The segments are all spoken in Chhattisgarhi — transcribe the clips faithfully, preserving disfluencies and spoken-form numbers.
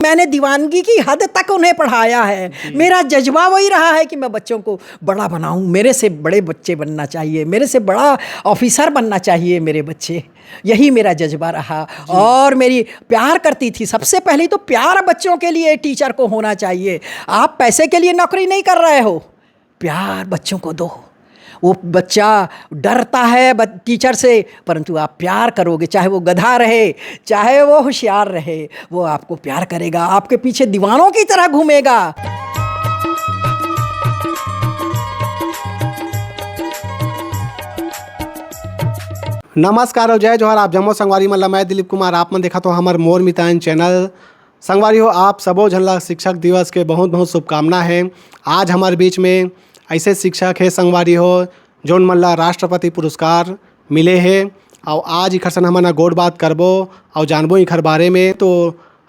मैंने दीवानगी की हद तक उन्हें पढ़ाया है। मेरा जज्बा वही रहा है कि मैं बच्चों को बड़ा बनाऊं, मेरे से बड़े बच्चे बनना चाहिए, मेरे से बड़ा ऑफिसर बनना चाहिए मेरे बच्चे। यही मेरा जज्बा रहा। और मेरी प्यार करती थी, सबसे पहले तो प्यार बच्चों के लिए टीचर को होना चाहिए। आप पैसे के लिए नौकरी नहीं कर रहे हो, प्यार बच्चों को दो। वो बच्चा डरता है टीचर से, परंतु आप प्यार करोगे, चाहे वो गधा रहे, चाहे वो होशियार रहे, वो आपको प्यार करेगा, आपके पीछे दीवानों की तरह घूमेगा। नमस्कार और जय जोहार। आप जम्मो संगवारी मन ला मैं दिलीप कुमार, आप मन देखत हो हमर मोर मितान चैनल। संगवारी हो, आप सबो झन ला शिक्षक दिवस के बहुत बहुत शुभकामना है। आज हमारे बीच में ऐसे शिक्षक है संगवारी हो, जोन मन ला राष्ट्रपति पुरस्कार मिले है। और आज इखर सन हमन ह गोठ बात करबो और जानबो इखर बारे में। तो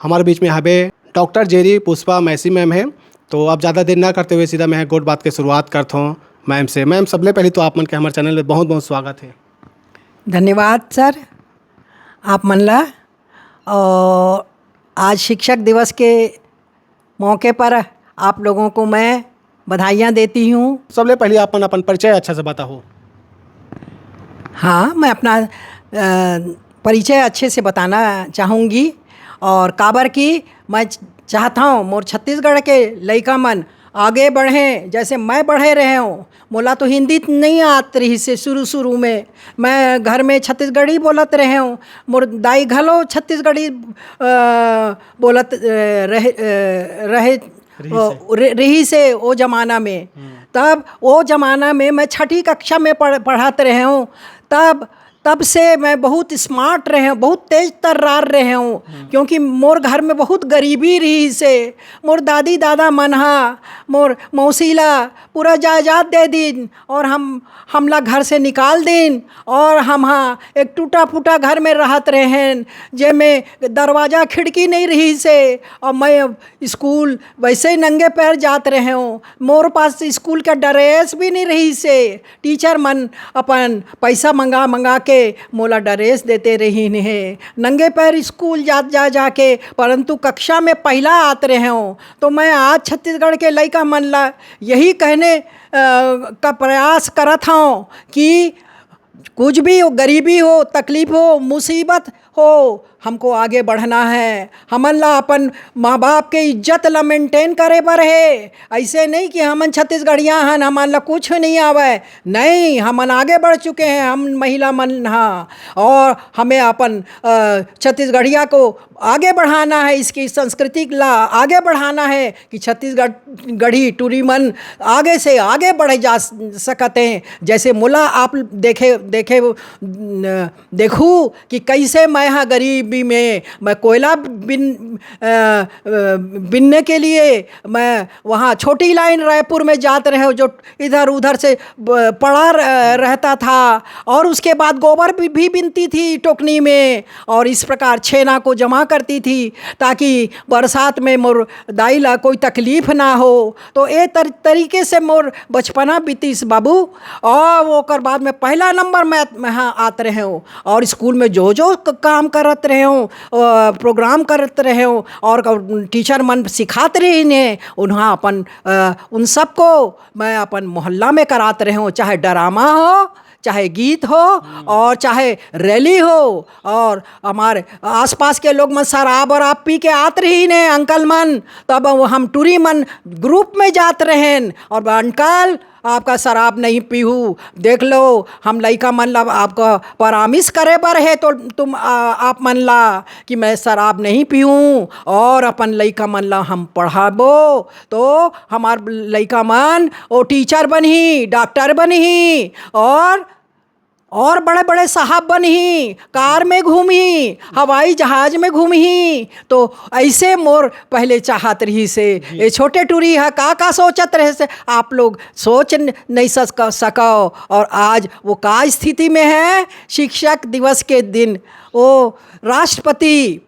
हमारे बीच में हबे doctor Jerry Pushpa Massey ma'am है। तो अब ज़्यादा देर ना करते हुए सीधा मैं गोठ बात के शुरुआत करता हूँ मैम से। मैम, सबले पहले तो आप मन के हमारे चैनल में बहुत बहुत स्वागत है। धन्यवाद सर, आप मन ला। और आज शिक्षक दिवस के मौके पर आप लोगों को मैं बधाइयाँ देती हूँ। सबले पहले आप मन अपन परिचय अच्छा से बताओ। हाँ, मैं अपना परिचय अच्छे से बताना चाहूँगी। और काबर कि मैं चाहता हूँ मोर छत्तीसगढ़ के लइका मन आगे बढ़ें, जैसे मैं बढ़े रहे हूँ। मोला तो हिंदी नहीं आत रही से शुरू शुरू में। मैं घर में छत्तीसगढ़ी बोलत रहे हूँ, मोर दाई घलो छत्तीसगढ़ी बोलत रहे रही से ओ जमाना में। तब ओ जमाना में मैं छठी कक्षा में पढ़ पढ़त रहे हूँ। तब तब से मैं बहुत स्मार्ट रहे हूँ, बहुत तेज तर्रार रहे हूँ। क्योंकि मोर घर में बहुत गरीबी रही से मोर दादी दादा मन हा मोर मौसी ला पूरा जायदाद दे दिन और हम हमला घर से निकाल दिन। और हम हा एक टूटा फूटा घर में रहत रहेन, जेमे दरवाजा खिड़की नहीं रही से। और मैं स्कूल वैसे ही नंगे पैर जात रहे हूँ। मोर पास स्कूल का ड्रेस भी नहीं रही से। टीचर मन अपन पैसा मंगा मंगा के मोला ड्रेस देते रहिन हे। नंगे पैर स्कूल जात जा जा के, परंतु कक्षा में पहला आत रहे हूँ। तो मैं आज छत्तीसगढ़ के लइका मन ला यही कहने का प्रयास करत हूँ कि कुछ भी हो, गरीबी हो, तकलीफ हो, मुसीबत हो, हमको आगे बढ़ना है। हमन ला अपन माँ बाप के इज्जत ला मेंटेन करे बर हे। ऐसे नहीं कि हमन छत्तीसगढ़िया हन, हमन ला कुछ नहीं आवे। नहीं, हमन आगे बढ़ चुके हैं, हम महिला मन हा। और हमें अपन छत्तीसगढ़िया को आगे बढ़ाना है, इसकी संस्कृति ला आगे बढ़ाना है कि छत्तीसगढ़ गढ़ी टूरी मन आगे से आगे बढ़े जा सकते हैं। जैसे मोला आप देखे देखे देखूँ कि कैसे मैं हाँ गरीबी में मैं कोयला बिन बिनने के लिए मैं वहाँ छोटी लाइन रायपुर में जात रहे हूँ, जो इधर उधर से पड़ा रहता था। और उसके बाद गोबर भी बिनती थी टोकनी में और इस प्रकार छेना को जमा करती थी, ताकि बरसात में मोर दाई ला कोई तकलीफ ना हो। तो ए तरीके से मोर बचपना बीतीस बाबू। और ओकर बाद में पहला नंबर मैं हाँ आत रहे हूँ और स्कूल में जो जो काम करत रहे हूँ, प्रोग्राम करत रहे हूँ और टीचर मन सिखात रही ने उन्हा अपन उन सबको मैं अपन मोहल्ला में करात रहे हूँ, चाहे ड्रामा हो, चाहे गीत हो और चाहे रैली हो। और हमारे आसपास के लोग मन शराब और आप पी के आत रही ने अंकल मन, तब हम टूरी मन ग्रुप में जात रहेन और अंकल आपका शराब नहीं पीहू, देख लो हम लइका मन ला आपका परामिस करे बर है तो तुम आ, आप मन ला कि मैं शराब नहीं पीहूँ और अपन लइका मन ला हम पढ़ाबो तो हमार लइका मन ओ टीचर बनही, डॉक्टर बनही और और बड़े बड़े साहब बनही, कार में घूमही, हवाई जहाज में घूमही। तो ऐसे मोर पहले चाहत रही से ये छोटे टूरी है का का सोचत रहे से आप लोग सोच नहीं सकव। और आज वो का स्थिति में है। शिक्षक दिवस के दिन वो राष्ट्रपति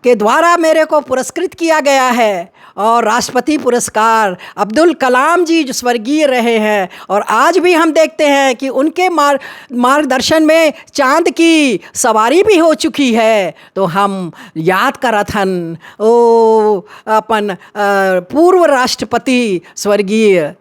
के द्वारा मेरे को पुरस्कृत किया गया है और राष्ट्रपति पुरस्कार। अब्दुल कलाम जी जो स्वर्गीय रहे हैं और आज भी हम देखते हैं कि उनके मार-, मार्गदर्शन में चांद की सवारी भी हो चुकी है। तो हम याद करत हन ओ अपन, अ, पूर्व राष्ट्रपति स्वर्गीय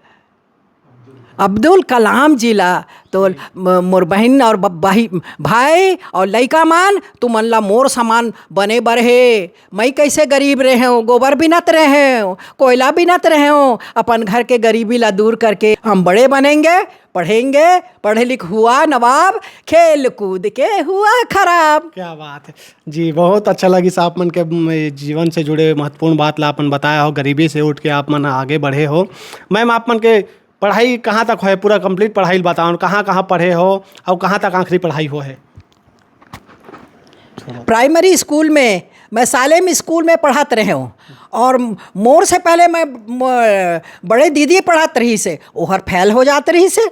अब्दुल कलाम जी ला। तो म-, मोर बहिन और ब-, बहि-, भाई और लइका मन, तुमन ला मोर समान बने बर हे। मैं कैसे गरीब रहे हूँ, गोबर बिनत रहे हूँ, कोयला बिनत रहे हूँ, अपन घर के गरीबी ला दूर करके हम बड़े बनेंगे, पढ़ेंगे, पढ़े लिख हुआ नवाब, खेल कूद के हुआ खराब। क्या बात है जी, बहुत अच्छा लगिस आप मन के, म, जीवन से जुड़े महत्वपूर्ण बात ला अपन बताया हो, गरीबी से उठ के आप मन आगे बढ़े हो। मैम, आप मन के पढ़ाई कहाँ तक होए, पूरा complete पढ़ाई बताओ, कहाँ कहाँ पढ़े हो और कहाँ तक आखिरी पढ़ाई हो है? प्राइमरी स्कूल में, मैं सालेम स्कूल में पढ़त रहे हूँ और मोर से पहले मैं म-, बड़े दीदी पढ़त रहिस हे, ओहर फेल हो जात रहिस हे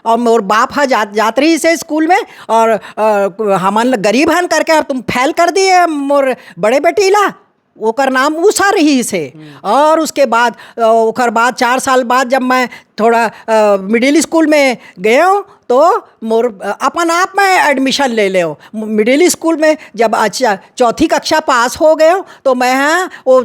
और मोर बाप ह जात, जात रहिस हे स्कूल में और, अ, हमन ल गरीब हन करके अब तुम फेल कर दिए मोर बड़े बेटी ला। ओकर नाम उषा रहिस हे। और उसके बाद, अ, ओकर बाद चार साल बाद जब मैं थोड़ा, अ, मिडिल स्कूल में गयो तो मोर, अ, अपन आप मैं एडमिशन ले लेव मिडिल स्कूल में। जब अच्छा चौथी कक्षा पास हो गयो तो मैं, हाँ, वो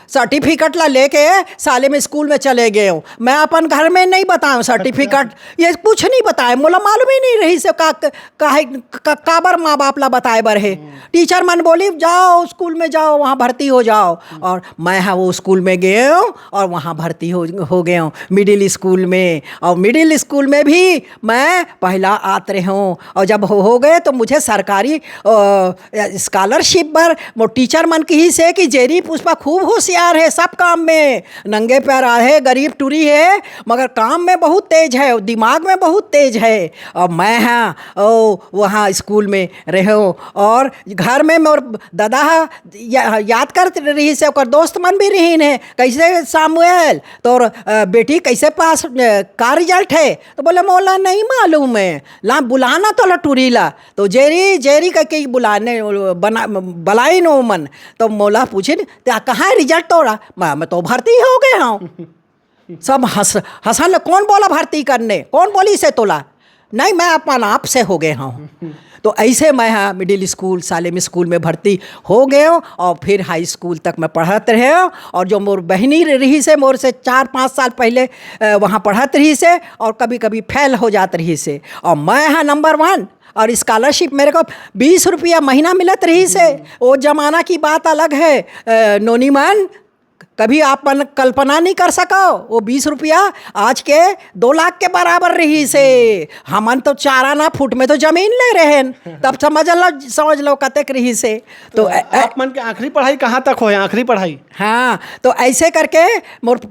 सर्टिफिकेट ला लेके सालेम स्कूल में चले गयो। मैं अपन घर में नहीं बताऊँ सर्टिफिकेट, ये कुछ नहीं बताए, मोला मालूम ही नहीं रहिस हे का, काहे, का, काबर माँ बाप ला बताए बर हे। टीचर मन बोली, "जाओ, स्कूल में जाओ, वहाँ भर्ती हो जाओ।" और मैं, हाँ, वो स्कूल में गए हूँ और वहाँ भर्ती हो, हो गए हूँ मिडिल स्कूल में। और मिडिल स्कूल में भी मैं पहला आत रहे हूँ। और जब हो, हो गए तो मुझे सरकारी, अ, स्कॉलरशिप बर वो टीचर मन कहिस हे कि जेरी पुष्पा खूब होशियार हे सब काम में, नंगे पैर आहे, गरीब टूरी हे, मगर काम में बहुत तेज हे, दिमाग में बहुत तेज हे। और मैं, हाँ, ओ, वहाँ स्कूल में रहे और घर में मोर दादा ह या-, याद करत रहिस हे, ओकर दोस्त मन भी रहिन हे, "कैसे सामुएल, तोर, अ, बेटी कैसे पास, अ, का रिजल्ट हे?" तो बोले, "मोला नहीं मालूम हे, ला बुलाना तोला टूरी ला।" तो जेरी, जेरी कहिके बुलाने, बना, बलाइन ओमन। तो मोला पूछिन, "ते कहाँ हे रिजल्ट तोरा?" मैं, "मैं तो भर्ती हो गए हूँ।" सब हंस, हंसन ल, "कौन बोला भर्ती करने? कौन बोलिस हे तोला?" "नहीं, मैं अपन आप से हो गए हूँ।" तो ऐसे मैं, हाँ, मिडिल स्कूल, सालेम स्कूल में भर्ती हो गए हूँ और फिर हाई स्कूल तक मैं पढ़त रहे हूँ। और जो मोर बहिनी रहिस हे, मोर से चार पाँच साल पहले, अ, वहाँ पढ़त रहिस हे और कभी-कभी फेल हो जात रहिस हे। और मैं, हाँ, नंबर वन। और स्कॉलरशिप मेरे को बीस रुपया महीना मिलत रहिस हे। वो जमाना की बात अलग हे, अ, नोनी मन। कभी आप मन कल्पना नहीं कर सको, वो बीस रुपया आज के दो लाख के बराबर रहिस हे। हमन तो चार आना फुट में तो जमीन ले रहेन, तब समझ लो, समझ लो कतेक रहिस हे। तो तो ए-, ए-, आप मन के आखिरी पढ़ाई कहाँ तक होए, आखिरी पढ़ाई? हाँ, तो ऐसे करके मोर, अ,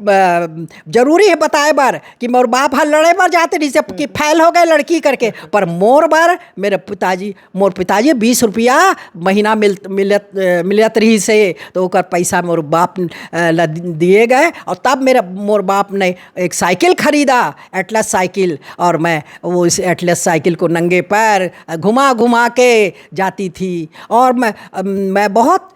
जरूरी हे बताए बर कि मोर बाप ह लड़े बर जाते रहिस हे कि फेल हो गए लड़की करके, पर मोर बर मेरे पिताजी मोर पिताजी बीस रुपया महीना मिल-, मिलत, अ, मिलत रहिस हे, तो ओकर पैसा मोर बाप, अ, ला दि-, दिए गए और तब मेरा, मोर बाप ने एक साइकिल खरीदा, एटलस साइकिल, और मैं वो इस एटलस साइकिल को नंगे पैर, अ, घुमा घुमा के जाती थी। और मैं, अ, मैं बहुत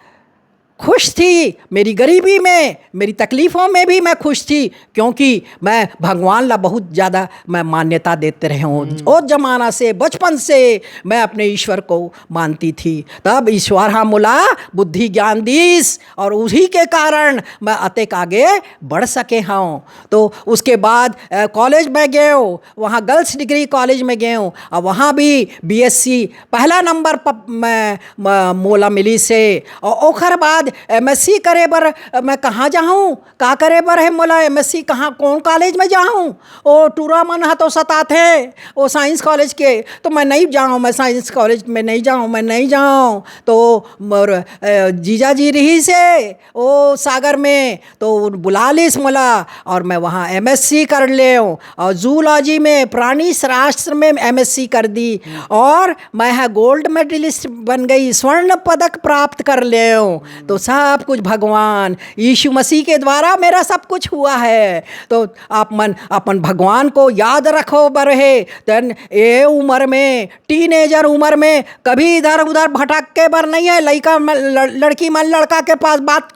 खुश थी, मेरी गरीबी में, मेरी तकलीफ़ों में भी मैं खुश थी, क्योंकि मैं भगवान ला बहुत ज़्यादा मैं मान्यता देते रहे हूँ। हम्म। ओ जमाना से, बचपन से मैं अपने ईश्वर को मानती थी। तब ईश्वर हा मोला बुद्धि ज्ञान दीस और उही के कारण मैं अतेक आगे बढ़ सके हूँ। तो उसके बाद, अ, कॉलेज में गए, वहाँ गर्ल्स डिग्री कॉलेज में गए हूँ और वहाँ भी बीएससी पहला नंबर प-, मैं, म-, मोला मिलिस हे। और ओखर बाद एमएससी करे बर मैं कहाँ जाहूँ, का करे बर हे मोला एमएससी, कहाँ, कौन कॉलेज में जाहूँ? ओ टूरा मन ह तो सताथे, ओ साइंस कॉलेज के, तो मैं नहीं जाऊँ, मैं साइंस कॉलेज में नहीं जाऊँ, मैं नहीं जाऊँ। तो मोर, अ, जीजा जी रहिस हे ओ सागर में, तो बुला लिस मोला और मैं वहाँ एमएससी कर लेव और जूलॉजी में, प्राणी शास्त्र में एमएससी कर दी और मैं ह गोल्ड मेडलिस्ट बन गई, स्वर्ण पदक प्राप्त कर लेव। तो सब कुछ भगवान यीशु मसीह के द्वारा मेरा सब कुछ हुआ है। तो आप मन अपन भगवान को याद रखो बर हे, तन ए उम्र में, टीनेजर उम्र में कभी इधर उधर भटक के बर नहीं है। लइका मन, लड़-, लड़की मन लड़का के पास बात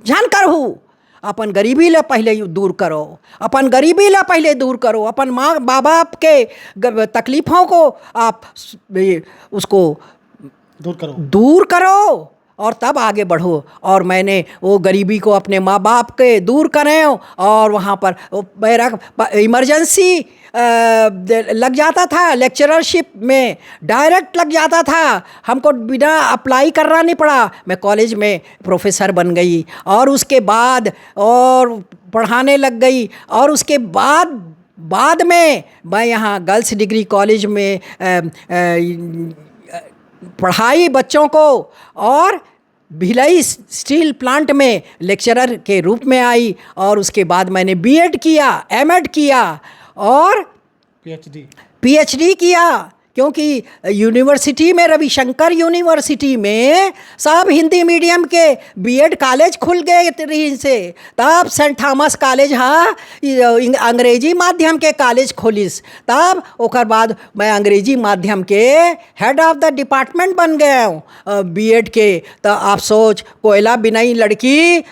झन करहू। अपन गरीबी ला पहले दूर करो, अपन गरीबी ला पहले दूर करो, अपन माँ बाप के ग-, तकलीफों को आप स-, ये, उसको दूर करो। दूर करो और तब आगे बढ़ो। और मैंने वो गरीबी को अपने माँ बाप के दूर करें और वहाँ पर वो मेरा प-, इमरजेंसी, अ, द-, लग जाता था, लेक्चररशिप में डायरेक्ट लग जाता था, हमको बिना अप्लाई करना नहीं पड़ा। मैं कॉलेज में प्रोफेसर बन गई और उसके बाद और पढ़ाने लग गई और उसके बाद, बाद में मैं यहाँ गर्ल्स डिग्री कॉलेज में, अ, अ, पढ़ाई बच्चों को और भिलाई स्टील प्लांट में लेक्चरर के रूप में आई और उसके बाद मैंने बीएड किया, एमएड किया और पीएचडी। पीएचडी किया, क्योंकि यूनिवर्सिटी में, रविशंकर यूनिवर्सिटी में सब हिंदी मीडियम के बीएड कॉलेज खुल गए रहिस हे। तब सेंट थॉमस कॉलेज हा, इ-, इंग-, अंग्रेजी माध्यम के कॉलेज खोलिस। तब ओकर बाद मैं अंग्रेजी माध्यम के हेड ऑफ द डिपार्टमेंट बन गए हूँ, अ, बीएड के। तो आप सोच, कोयला बिनई लड़की, ओ,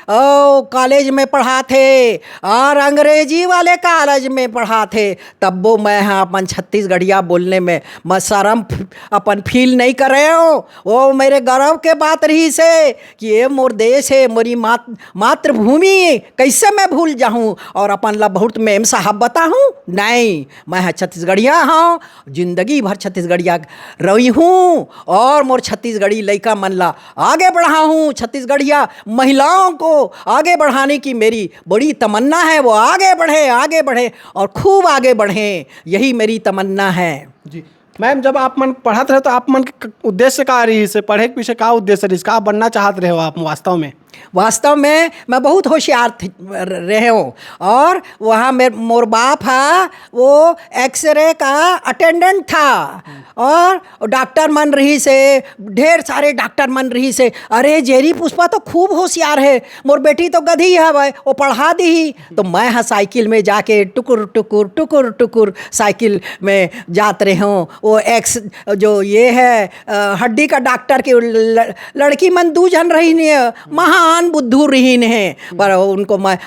कॉलेज में पढ़ाथे और अंग्रेजी वाले कॉलेज में पढ़ाथे, तब्बो मैं ह अपन छत्तीसगढ़िया बोलने में मैं शर्म फ-, अपन फील नहीं करे हूँ। वो मेरे गर्व के बात रहिस हे कि ये मोर देश हे, मोरी मात-, मातृभूमि, कैसे मैं भूल जाहूँ और अपन ला बहुत मेम साहब बताहूँ? नहीं, मैं ह छत्तीसगढ़िया हूँ, जिंदगी भर छत्तीसगढ़िया रही हूँ और मोर छत्तीसगढ़ी लइका मन ला आगे बढ़ाहूँ। छत्तीसगढ़िया महिलाओं को आगे बढ़ाने की मेरी बड़ी तमन्ना है, वो आगे बढ़े, आगे बढ़े और खूब आगे बढ़ें, यही मेरी तमन्ना है। जी मैम, जब आप मन पढ़त रहे तो आप मन के क-, उद्देश्य का रहिस हे? पढ़े के पीछे का उद्देश्य रहिस? का बनना चाहत रहे हो आप वास्तव में? वास्तव में मैं बहुत होशियार थ-, र-, रहे हूँ और वहाँ मेर-, मोर बाप हा, वो एक्सरे का अटेंडेंट था और डॉक्टर मन रहिस हे, ढेर सारे डॉक्टर मन रहिस हे। अरे, जेरी पुष्पा तो खूब होशियार हे, मोर बेटी तो गधी हवय, वो पढ़ा दिही। तो मैं ह साइकिल में जाके टुकुर टुकुर, टुकुर टुकुर साइकिल में जात रहे हूँ। वो एक्स, जो ये है, अ, हड्डी का डॉक्टर के ल-, लड़की मन दू झन रहिन हे, महान बुद्धू रहिन हे, पर उनको मैं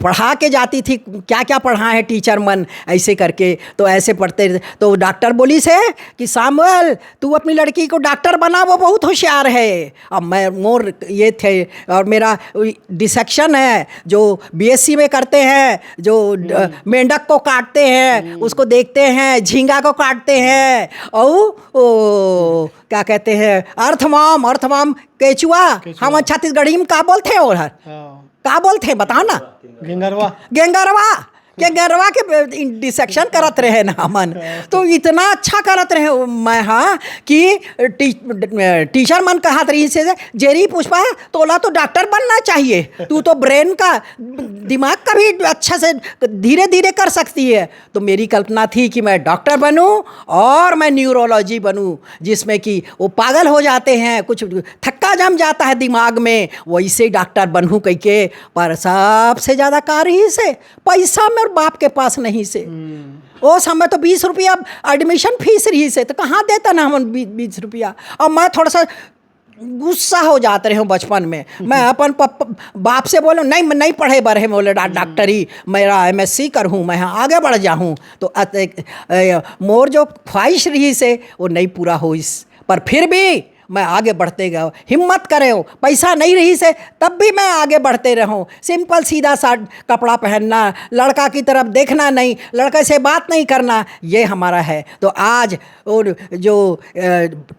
पढ़ा के जाती थी, क्या-क्या पढ़ाए हैं टीचर मन, ऐसे करके। तो ऐसे पढ़ते, तो डॉक्टर बोलिस हे कि सामुएल, तू अपनी लड़की को डॉक्टर बना, वो बहुत होशियार है। अब मैं, मोर ये थे, और मेरा डिसेक्शन है, जो बीएससी में करते हैं, जो, अ, मेंढक को काटते हैं, उसको देखते हैं, झींगा को काटते हैं, और वो क्या कहते हैं, अर्थवाम, अर्थवाम, केचुआ, केचुआ। हम छत्तीसगढ़ी में का बोलते हैं? और हाँ। का बोलते हैं, बताओ ना। गेंगरवा। गेंगरवा, गेंगरवा के डिसेक्शन करत रहे ना हमन। तो इतना अच्छा करत रहे मैं, हाँ, कि टी-, टीचर मन कहत रहिस हे, "जेरी पुष्पा, तोला तो डॉक्टर बनना चाहिए, तू तो ब्रेन का, दिमाग का भी अच्छा से धीरे धीरे कर सकती है।" तो मेरी कल्पना थी कि मैं डॉक्टर बनूं और मैं न्यूरोलॉजी बनूं, जिसमें कि वो पागल हो जाते हैं, कुछ थक्का जम जाता है दिमाग में, वैसे डॉक्टर बनूं कह के। पर सबसे ज़्यादा का रहिस हे, पैसा मोर बाप के पास नइ रहिस हे। ओ समय तो बीस रुपया एडमिशन फीस रहिस हे, तो कहाँ देता ना हमन बी-, बीस रुपया। और मैं थोड़ा सा गुस्सा हो जात रहे हूँ बचपन में। मैं अपन पप-, बाप से बोलूँ, "नहीं, मैं नहीं पढ़े बर हे, बोले डा-, डॉक्टरी, मेरा एमएससी करहूँ, मैं आगे बढ़ जाहूँ।" तो अत-, एक, ए, मोर जो ख्वाहिश रहिस हे, वो नहीं पूरा होइस। पर फिर भी मैं आगे बढ़ते गए, हिम्मत करे हूँ। पैसा नहीं रहिस हे, तब भी मैं आगे बढ़ते रहूँ। सिंपल सीधा सा कपड़ा पहनना, लड़का की तरफ देखना नहीं, लड़के से बात नहीं करना, ये हमारा है। तो आज और जो, अ,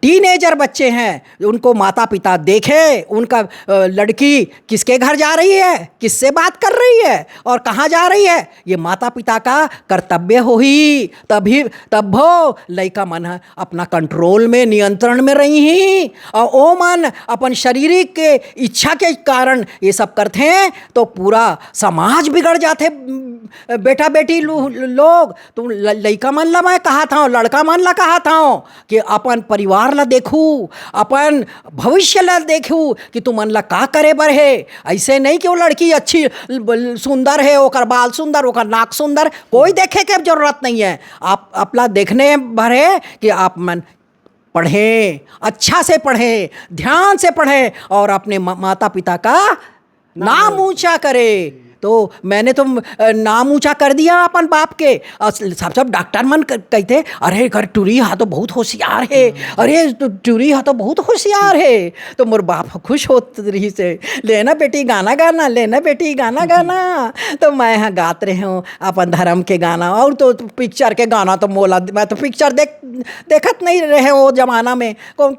टीनेजर बच्चे हैं, उनको माता पिता देखें, उनका, अ, लड़की किसके घर जा रही है, किससे बात कर रही है और कहाँ जा रही है, ये माता पिता का कर्तव्य होही। तभी, तब वो लइका मन ह अपना कंट्रोल में, नियंत्रण में रही ही। और ओ मन अपन शारीरिक के इच्छा के कारण ये सब करते हैं, तो पूरा समाज बिगड़ जाते। बेटा बेटी लो-, लोग, तुम ल-, लइका मन ला मैं कहा था, लड़का मन ला कहा था कि अपन परिवार ला देखू, अपन भविष्य ला देखू कि तुमन ला का करे बर हे। ऐसे नहीं कि वो लड़की अच्छी, सुंदर है, ओकर बाल सुंदर, ओकर नाक सुंदर, कोई देखे के जरूरत नहीं है। आप अपना देखने भर है कि आप मन पढ़ें, अच्छा से पढ़ें, ध्यान से पढ़ें और अपने मा-, माता पिता का नाम ऊंचा करे। तो मैंने तो अ, नाम ऊंचा कर दिया अपन बाप के। और सब सब डॉक्टर मन क- कहते, "अरे, कर टुरी हा तो बहुत होशियार है, अरे, तो टुरी हा तो बहुत होशियार है।" तो मोर बाप खुश होत रहिसे, "लेना बेटी गाना गाना, लेना बेटी गाना गाना।" तो मैं हा गात रहे हूँ अपन धर्म के गाना, और तो पिक्चर के गाना तो मोला, मैं तो पिक्चर देख देखत नहीं रहे वो जमाना में। कौन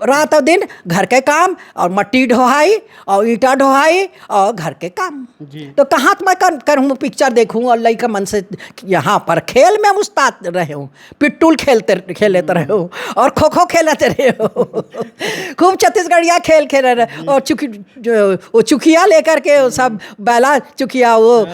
रात और दिन घर के काम, और मट्टी ढोहाई, और ईंटा ढोहाई, और घर के काम। जी। तो कहाँ मैं कर, करूँ पिक्चर देखूँ, और लइका मन से यहाँ पर खेल में उस्ताद रहे हूँ, पिट्टूल खेलते खेलते रहे हूँ, और खो खो खेलते रहे हूँ। खूब छत्तीसगढ़िया खेल खेले रहे, और चुकी जो वो चुकिया लेकर के वो सब बैला चुकिया वो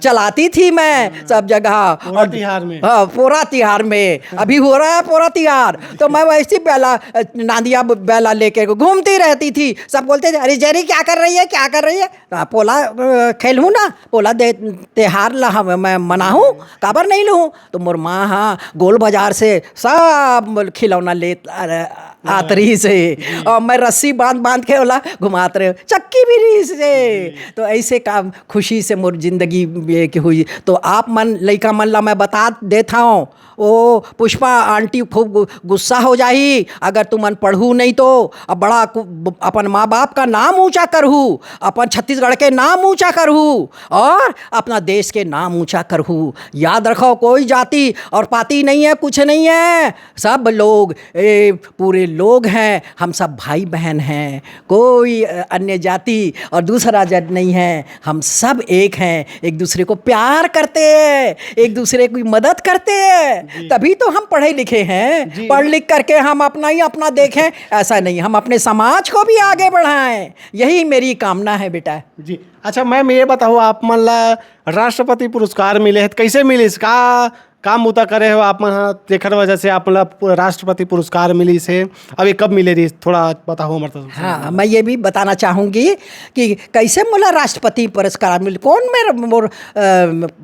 चलाती थी मैं सब जगह। पोरा तिहार में। हाँ, पोरा तिहार में। अभी हो रहा है पोरा तिहार, तो मैं वैसी बैला, नांदिया बैला लेके घूमती रहती थी। सब बोलते थे, "अरे जेरी, क्या कर रही है, क्या कर रही है?" तो पोला अ, खेलहूँ ना, पोला दे, तिहार ला हम मैं मनाहूँ, काबर नहीं लूँ? तो मोर माँ हा गोल बाजार से सब खिलौना लेत अरे, आत रहिसे, और मैं रस्सी बांध बांध के ओला घुमात रहे, चक्की भी रहिसे। तो ऐसे काम खुशी से मोर जिंदगी ये के हुई। तो आप मन, लइका मन ला मैं बता देत हूँ, ओ पुष्पा आंटी खूब गु-, गुस्सा हो जाही अगर तुमन पढ़हू नहीं तो। अब बड़ा कु-, ब-, अपन माँ बाप का नाम ऊंचा करहू, अपन छत्तीसगढ़ के नाम ऊंचा करहू, और अपना देश के नाम ऊंचा करहू। याद रखो, कोई जाति और पाति नहीं है, कुछ नहीं है, सब लोग ए, पूरे लोग हैं, हम सब भाई बहन हैं, कोई अ, अन्य जाति और दूसरा जाति नहीं है, हम सब एक हैं, एक दूसरे को प्यार करते हैं, एक दूसरे की मदद करते हैं, तभी तो हम पढ़े लिखे हैं। पढ़ लिख करके हम अपना ही अपना देखें, ऐसा नहीं, हम अपने समाज को भी आगे बढ़ाएं, यही मेरी कामना है बेटा। जी। अच्छा मैम, ये बताओ, आप मन ला राष्ट्रपति पुरस्कार मिले है, कैसे मिलिस? का काम बुता करे हो आप मन ह, जेखर वजह से आप मन ला पु- राष्ट्रपति पुरस्कार मिलिस है? अब ये कब मिले रहिस, थोड़ा बताओ हमर तरफ से। हाँ, मैं ये भी बताना चाहूँगी कि कैसे मोला राष्ट्रपति पुरस्कार मिल, कौन मेरे मोर अ,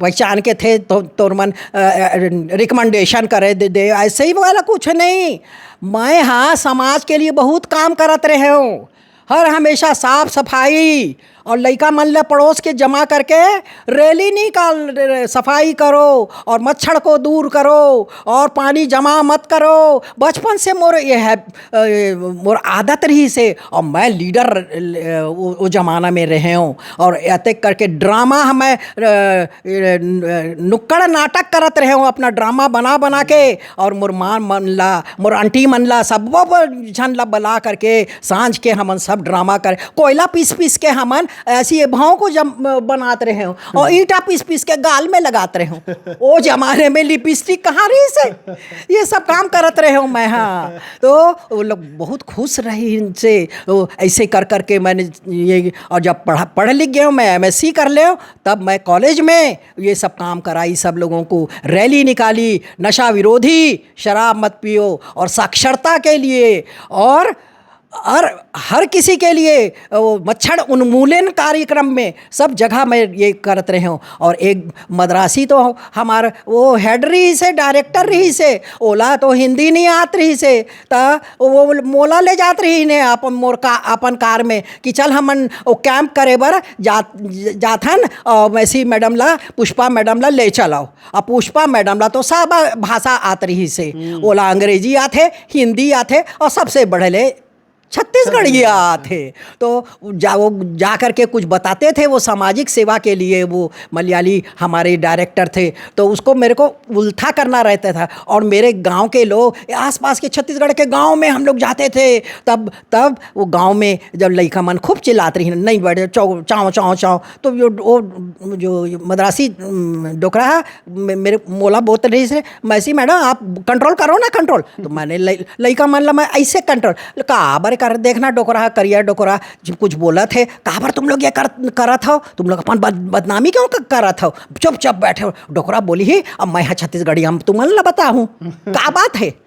पहचान के थे तो तोर मन रिकमेंडेशन करे दे, दे, ऐसे ही वाला कुछ नहीं। मैं हाँ समाज के लिए बहुत काम करत रहे हूँ, हर हमेशा साफ सफाई और लइका मन ला पड़ोस के जमा करके रैली निकाल, सफाई करो और मच्छर को दूर करो और पानी जमा मत करो। बचपन से मोर ये है, अ, मोर आदत रहिसे, और मैं लीडर अ, वो, वो जमाना में रहे हूँ। और अतेक करके ड्रामा हम, अ, अ, नुक्कड़ नाटक करत रहे हूँ, अपना ड्रामा बना बना के, और मोर माँ मन ला, मोर आंटी मन ला, सब झन ला बला करके सांझ के हमन सब ड्रामा करे, कोयला पीस पीस के हमन ऐसी भाव को जम बनात रहे हूँ, और ईंटा पीस पीस के गाल में लगात रहे हूँ। ओ जमाने में लिपस्टिक कहाँ रहिसे? ये सब काम करत रहे हूँ मैं। हाँ, तो वो लोग बहुत खुश रही इनसे। वो ऐसे कर करके मैंने ये, और जब पढ़ा, पढ़ लिख गया हूँ, मैं एमएससी कर ले, तब मैं कॉलेज में ये सब काम कराई, सब लोगों को रैली निकाली, नशा विरोधी, शराब मत पियो, और साक्षरता के लिए, और और हर किसी के लिए वो मच्छर उन्मूलन कार्यक्रम में सब जगह मैं ये करत रहे हूँ। और एक मद्रासी तो हमार वो हेड रहिसे, डायरेक्टर रहिसे, ओला तो हिंदी नहीं आत रहिसे, त वो मोला ले जात रहिन अपन मोर का, अपन कार में कि चल हमन वो कैंप करे बर जा, जाथन, और वैसी मैडम ला, पुष्पा मैडम ला ले चलाओ। अब पुष्पा मैडम ला तो सब भाषा आत रहिसे, ओला अंग्रेजी आथे, हिंदी आथे, और सबसे बढ़ले छत्तीसगढ़िया आथे। तो जा, वो जा करके कुछ बताते थे, वो सामाजिक सेवा के लिए वो मलयाली हमारे डायरेक्टर थे, तो उसको मेरे को उल्था करना रहता था। और मेरे गांव के लोग, आसपास के छत्तीसगढ़ के गांव में हम लोग जाते थे, तब तब वो गांव में जब लइका मन खूब चिल्लात रही, "नहीं बैठे, चाव चाव चाव चाव", तो यो वो जो मद्रासी उम, डोकरा मे- मेरे मोला बोलत रहिस, "मैसी मैडम, आप कंट्रोल करो ना, कंट्रोल।" तो मैंने लइ- लइका मन ला मैं ऐसे कंट्रोल, "काबर कर, देखना डोकरा, करिया डोकरा, जो कुछ बोलत हे, काबर तुम लोग ये कर, करत हो? तुम लोग अपन बद, बदनामी क्यों क- करत हो? चुपचाप बैठे हो।" डोकरा बोली ही, "अब मैं हा छत्तीसगढ़ी, हम तुमन ला बताहूँ का बात है।"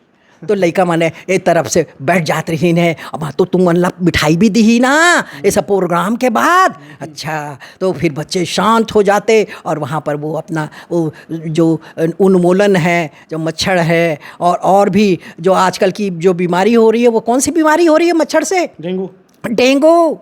तो लइका मने ए तरफ से बैठ जात रहिन हे, अब तो तुमन ला मिठाई भी दिही ना, ये सब प्रोग्राम के बाद। अच्छा, तो फिर बच्चे शांत हो जाते और वहाँ पर वो अपना वो जो उन्मूलन है, जो मच्छर है, और और भी जो आजकल की जो बीमारी हो रही है, वो कौन सी बीमारी हो रही है मच्छर से? डेंगू। डेंगू।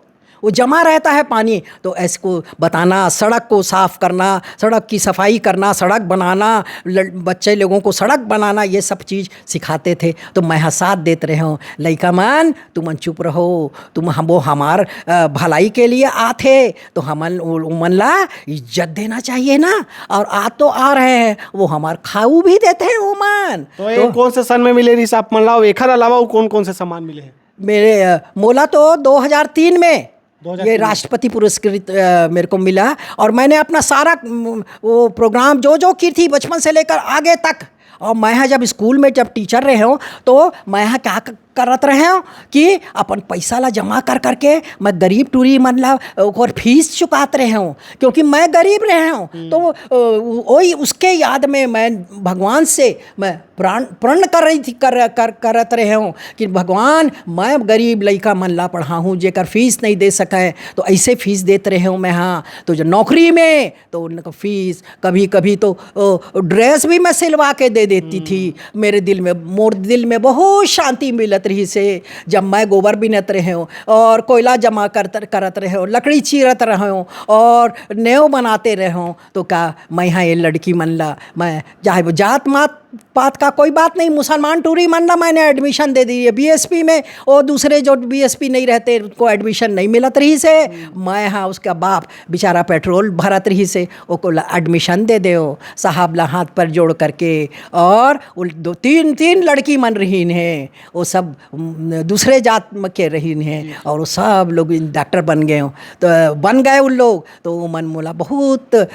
वो जमा रहता है पानी। तो इसको बताना, सड़क को साफ करना, सड़क की सफाई करना, सड़क बनाना, लड़-, बच्चे लोगों को सड़क बनाना, ये सब चीज़ सिखाते थे। तो मैं हा साथ देत रहे हूँ, लइका मन, तुमन चुप रहो, तुम हम, वो हमार, अ, भलाई के लिए आथे, तो हमन, उ-, उमन ला इज्जत देना चाहिए ना। और आ तो आ रहे हैं, वो हमार खाऊ भी देते हैं उमन। तो ये तो कौन से सन में मिले रहिस आप मन ला, अउ एखर अलावा अउ कौन-कौन से सम्मान मिले हैं? मेरे, अ, मोला तो दो हज़ार तीन में दो हज़ार तीन ये में। राष्ट्रपति पुरस्कृत, अ, मेरे को मिला। और मैंने अपना सारा, म, वो प्रोग्राम जो जो की थी बचपन से लेकर आगे तक, और मैं हा जब स्कूल में जब टीचर रहे हूँ, तो मैं हा क्या क-, करत रहे हूँ कि अपन पैसा ला जमा कर करके मैं गरीब टूरी मन ला ओकर फीस चुकात रहे हूँ, क्योंकि मैं गरीब रहे हूँ। हम्म। तो, अ, वही उसके याद में मैं भगवान से मैं प्राण, प्रण कर रही थी, कर, कर, करत रहे हूँ कि भगवान, मैं गरीब लइका मन ला पढ़ाहूँ, जेकर फीस नहीं दे सके, तो ऐसे फीस देत रहे हूँ मैं। हाँ, तो जो नौकरी में, तो उनका फीस, कभी-कभी तो, ओ, ड्रेस भी मैं सिलवा के दे देती थी। हम्म। मेरे दिल में, मोर दिल में बहुत शांति मिलत रहिसे, जब मैं गोबर बिनत रहे हूँ और कोयला जमा करत, करत रहे हूँ, लकड़ी चीरत रहे हूँ और नेव बनाते रहे हूँ, तो का मैं हा ये लड़की मन ला, मैं चाहे वो जात मात पात का कोई बात नहीं, मुसलमान टूरी मन ला मैंने एडमिशन दे दी है बीएसपी में, और दूसरे जो बीएसपी नहीं रहते उनको एडमिशन नहीं मिलत रहिसे। हम्म। मैं हा उसका बाप बेचारा पेट्रोल भरत रहिसे, ओको ला एडमिशन दे देव साहब ला हाथ पर जोड़ करके। और वो दो, तीन, तीन लड़की मन रहीन है, वो सब, उम, दूसरे जात म-, के रहीन है, जी। और वो सब लोग इन डॉक्टर बन गए हो, तो बन गए उन लोग, तो वो मन मोला बहुत, अ,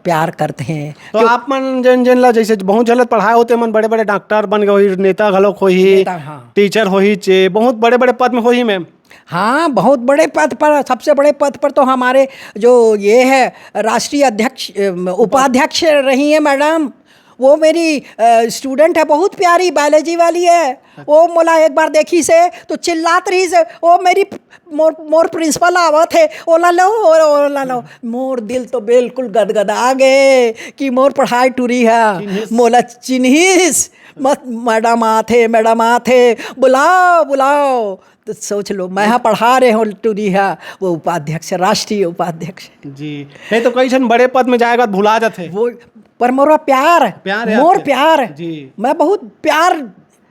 प्यार करते हैं। तो क्यों आप मन जेन, जेन ला जैसे बहुत झन ला पढ़ाए होते, मन बड़े-बड़े डॉक्टर बन गए होही, नेता घलोक होही, नेता, हाँ। टीचर होही, चे बहुत बड़े-बड़े पद में होही मैम। हाँ, बहुत बड़े पद पर, सबसे बड़े पद पर तो हमारे जो ये है राष्ट्रीय अध्यक्ष, अम, उपाध्यक्ष रही हैं मैडम, वो मेरी, अ, स्टूडेंट है, बहुत प्यारी बायोलॉजी वाली है। वो मोला एक बार देखिसे तो चिल्लात रहिसे, "ओ मेरी, मोर, मोर प्रिंसिपल आवत हे, ओला लो, ओ-, ओला लो।" मोर दिल तो बिल्कुल गदगदा गे कि मोर पढ़ाई टूरी हा, चिन्हिस। मोला चिन्हिस, मत, "मैडम आथे, मैडम आथे, बुलाओ, बुलाओ।" तो सोच लो, मैं हा पढ़ा रहे हूँ टूरी हा, वो उपाध्यक्ष, राष्ट्रीय उपाध्यक्ष। जी, नहीं तो कई झन बड़े पद में जाए के बाद भुला जाथे। वो, पर मोर प्यार, प्यार है मोर आपके। प्यार, जी। मैं बहुत प्यार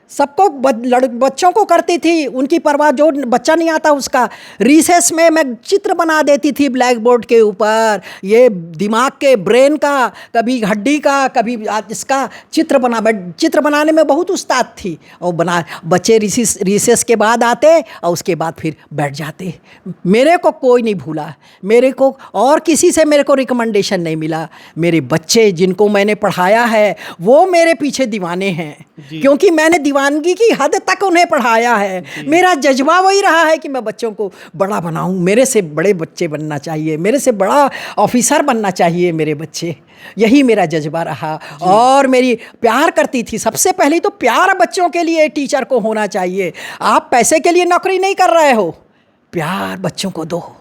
सबको, ब-, लड़-, बच्चों को करती थी, उनकी परवाह, जो बच्चा नहीं आता उसका। रिसेस में मैं चित्र बना देती थी ब्लैक बोर्ड के ऊपर, ये दिमाग के, ब्रेन का, कभी हड्डी का, कभी आ-, इसका चित्र बना, मैं चित्र बनाने में बहुत उस्ताद थी। और बना, बच्चे रिसेस, रिसेस के बाद आते और उसके बाद फिर बैठ जाते। मेरे को कोई नहीं भूला, मेरे को और किसी से मेरे को रिकमेंडेशन नहीं मिला। मेरे बच्चे जिनको मैंने पढ़ाया है, वो मेरे पीछे दीवाने हैं, जी। क्योंकि मैंने दीवानगी की हद तक उन्हें पढ़ाया है। जी। मेरा जज्बा वही रहा है कि मैं बच्चों को बड़ा बनाऊं, मेरे से बड़े बच्चे बनना चाहिए, मेरे से बड़ा ऑफिसर बनना चाहिए मेरे बच्चे, यही मेरा जज्बा रहा। जी। और मेरी प्यार करती थी, सबसे पहले तो प्यार बच्चों के लिए टीचर को होना चाहिए। आप पैसे के लिए नौकरी नहीं कर रहे हो, प्यार बच्चों को दो।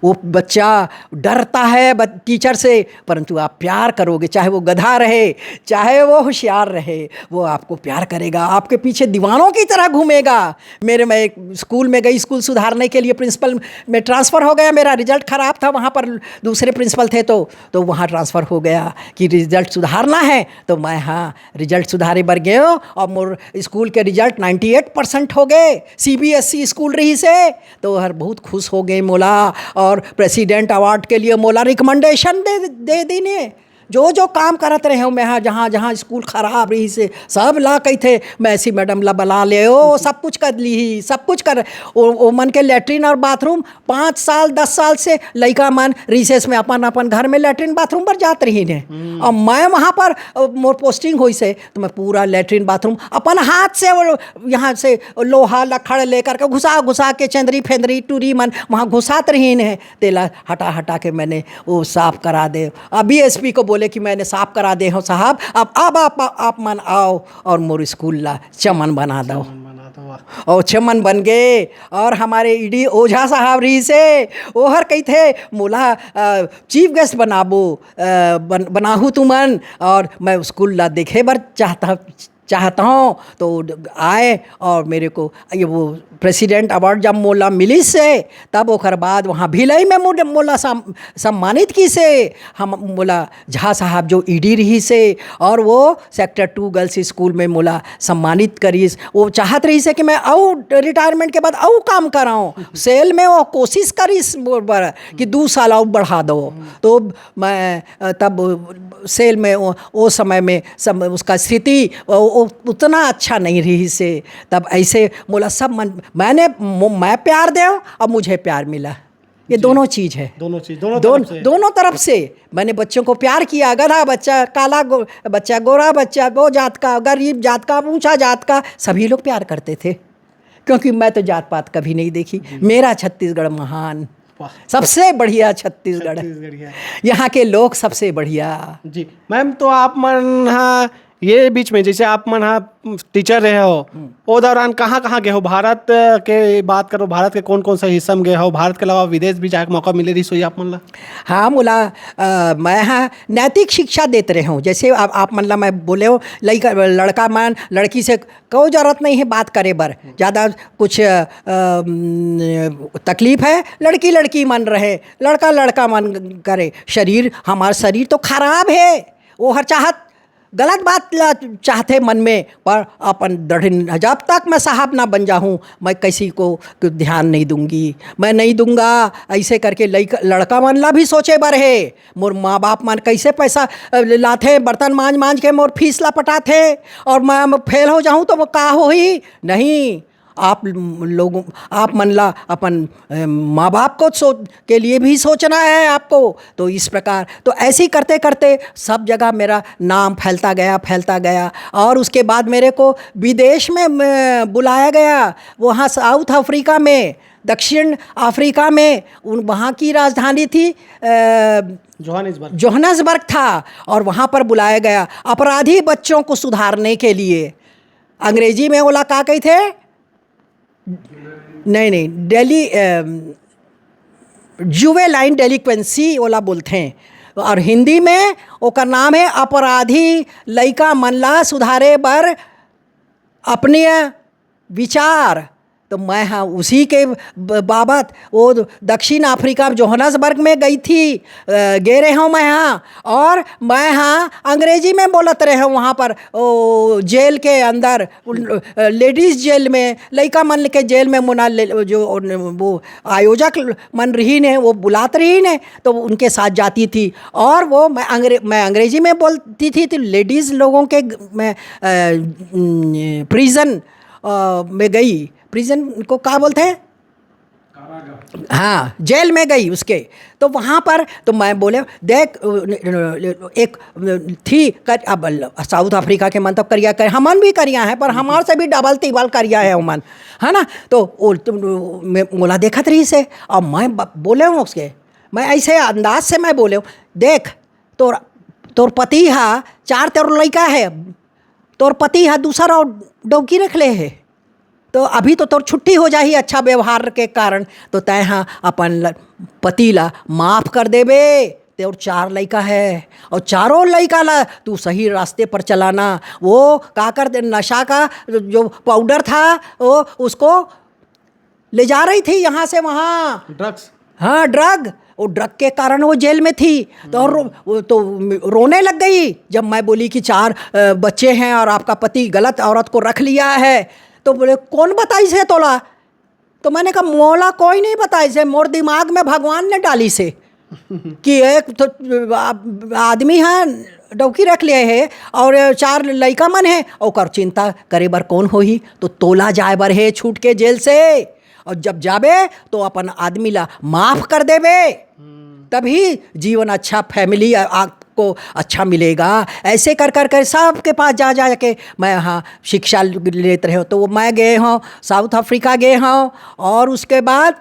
वो बच्चा डरता है ब-, टीचर से, परंतु आप प्यार करोगे, चाहे वो गधा रहे, चाहे वो होशियार रहे, वो आपको प्यार करेगा। आपके पीछे दीवानों की तरह घूमेगा। मेरे, मैं एक स्कूल में गई, स्कूल सुधारने के लिए प्रिंसिपल में ट्रांसफ़र हो गया, मेरा रिजल्ट ख़राब था, वहाँ पर दूसरे प्रिंसिपल थे, तो, तो वहाँ ट्रांसफ़र हो गया कि रिजल्ट सुधारना है, तो मैं, हाँ, रिजल्ट सुधारे बर गए और मोर स्कूल के रिजल्ट नाइन्टी एट परसेंट हो गए, सीबीएसई स्कूल रहिसे, तो हर बहुत खुश हो गए मोला, और प्रेसिडेंट अवार्ड के लिए मोला रिकमेंडेशन दे, दे दीने। जो जो काम करत रहे हूँ मैं, हाँ, जहाँ जहाँ स्कूल खराब रहिसे, सब ला कहिथे, मैं ऐसी मैडम ला बुला ले, ओ सब कुछ कर ली, सब कुछ कर, ओ, ओ मन के लेटरिन और बाथरूम, पाँच साल, दस साल से लइका मन रिसेस में अपन, अपन घर में लेटरिन बाथरूम पर जात रहिन हे। हम्म। अब मैं वहाँ पर, अ, मोर पोस्टिंग होइसे, तो मैं पूरा लेटरिन बाथरूम अपन हाथ से, वो यहाँ से लोहा लक्खड़ लेकर के घुसा, घुसा के चंदरी फेंदरी टूरी मन वहाँ घुसात रहिन हे। तेला हटा, हटा के मैंने वो साफ करा दे। अभी एसपी को बोले कि मैंने साफ करा दे हूँ साहब, अब, अब आप, आप मन आओ और मोर स्कूल ला चमन बना दो। चमन बना दो, वाह। और चमन बन गए। और हमारे ईडी ओझा साहब रहिसे, ओहर कहिथे, "मोला, अ, चीफ गेस्ट बनाबो, अ, बन-, बनाहू तुमन।" और मैं स्कूल ला देखे बर चाहता, चाहता हूँ, तो आए और मेरे को ये वो प्रेसिडेंट अवार्ड जब मोला मिलिस हे, तब ओकर बाद वहाँ भिलाई में मोला सम्मानित किस हे। हम मोला झा साहब जो ईडी रहिस हे और वो सेक्टर टू गर्ल्स स्कूल में मोला सम्मानित करिस। वो चाहत रहिस हे कि मैं अउ रिटायरमेंट के बाद अउ काम कराऊँ। सेल में वो कोशिश करिस बर कि दू साल अउ बढ़ा दो। तो मैं तब सेल में वो समय में सब उसका स्थिति उतना अच्छा नहीं रहिस हे। तब ऐसे मोला सब मन मैंने मैं प्यार देव, अब मुझे प्यार मिला। ये दोनों चीज़ है। दोनों चीज़ दोनों दोनों तरफ से। दोनों तरफ से मैंने बच्चों को प्यार किया। गधा बच्चा, काला बच्चा, गोरा बच्चा, वो जात का, गरीब जात का, ऊंचा जात का, सभी लोग प्यार करते थे। क्योंकि मैं तो जात पात कभी नहीं देखी। मेरा छत्तीसगढ़ महान, सबसे बढ़िया छत्तीसगढ़। यहाँ के लोग सबसे बढ़िया। जी मैम, तो आप मन हाँ ये बीच में जैसे आप मन हा टीचर रहे हो, हम्म। ओ दौरान कहाँ कहाँ गए हो? भारत के बात करो, भारत के कौन कौन सा हिस्सा में गए हो? भारत के अलावा विदेश भी जाए के मौका मिले रहिस होही आप मन ला? हाँ मोला, मैं हाँ नैतिक शिक्षा देत रहे हूँ। जैसे आप, आप मन ला मैं बोले हो, लड़का मन लड़की से कोई जरूरत नहीं है बात करे बर, ज़्यादा कुछ तकलीफ है, लड़की लड़की मन रहे, लड़का लड़का मन करे। शरीर, हमार शरीर तो खराब है, वो हर चाहत गलत बात ला चाहथे मन में, पर अपन दढ़िन, जब तक मैं साहब ना बन जाहूँ, मैं किसी को ध्यान नहीं दूंगी, मैं नहीं दूंगा। ऐसे करके लड़का मन ला भी सोचे बर हे। मोर माँ बाप मन कैसे पैसा लाथे, बर्तन मांज मांज के मोर फीस ला पटाथे, और मैं फेल हो जाहूँ तो वो का होही? नहीं, आप लोगों, आप मन ला अपन माँ बाप को सोच के लिए भी सोचना है आपको। तो इस प्रकार, तो ऐसे ही करते करते सब जगह मेरा नाम फैलता गया, फैलता गया। और उसके बाद मेरे को विदेश में बुलाया गया, वहाँ साउथ अफ्रीका में, दक्षिण अफ्रीका में। उन वहाँ की राजधानी थी जोहानिसबर्ग। जोहानिसबर्ग था। और वहाँ पर बुलाया गया अपराधी बच्चों को सुधारने के लिए। अंग्रेजी में ओला का कही थे? नहीं नहीं, डेली जुवेनाइल डेलिक्वेंसी ओला बोलथे। और हिंदी में ओकर नाम है अपराधी लइका मन ला सुधारे बर अपने विचार। तो मैं हाँ उसी के बाबत वो दक्षिण अफ्रीका जोहानिसबर्ग में गई थी, गे रहे हूँ मैं हाँ। और मैं हाँ अंग्रेजी में बोलत रहे हूँ वहाँ पर, जेल के अंदर, लेडीज जेल में, लइका मन के जेल में मुना जो वो आयोजक मन रहिन हे, वो बुलात रहिन हे, तो उनके साथ जाती थी। और वो मैं अंग्रे मैं अंग्रेजी में बोलती थी, तो लेडीज लोगों के मैं प्रिजन में गई। प्रिजन को का बोलथे? हाँ, जेल में गई उसके। तो वहाँ पर तो मैं बोले, देख, एक थी कर, अब साउथ अफ्रीका के मन तो करिया कर, हमन भी करिया है, पर हमार से भी डबल तिबल करिया है उमन, है ना? तो मोला देखत रहिस हे। अब मैं बोले हूँ उसके, मैं ऐसे अंदाज से मैं बोले हूँ, देख, तोर तोर पति हा चार तोर लइका है, तोर पति हा दूसर अउ डौकी रख ले हे, तो अभी तो तोर छुट्टी हो जाही अच्छा व्यवहार के कारण। तो तैं हा अपन पति ला माफ कर देबे, तोर चार लइका है और चारों लइका ला तू सही रास्ते पर चलाना। वो का कर दे, नशा का जो पाउडर था वो उसको ले जा रही थी यहाँ से वहाँ। ड्रग्स। हाँ, ड्रग। वो ड्रग के कारण वो जेल में थी। तो और रो, तो रोने लग गई जब मैं बोली कि चार बच्चे हैं और आपका पति गलत औरत को रख लिया है। तो बोले, कौन बताइस हे तोला? तो मैंने कहा, मोला कोई नहीं बताइस हे, मोर दिमाग में भगवान ने डालिस हे कि एक तो आदमी है डौकी रख लिए है और चार लइका मन है, ओकर चिंता करे बर कौन होही? तो तोला जाए बर हे छूट के जेल से। और जब जाबे तो अपन आदमी ला माफ कर देबे, तभी जीवन अच्छा, फैमिली आपको अच्छा मिलेगा। ऐसे कर कर कर सबके पास जा जा के मैं यहाँ शिक्षा लेत रहे हूँ। तो मैं गए हूँ, साउथ अफ्रीका गए हूँ, और उसके बाद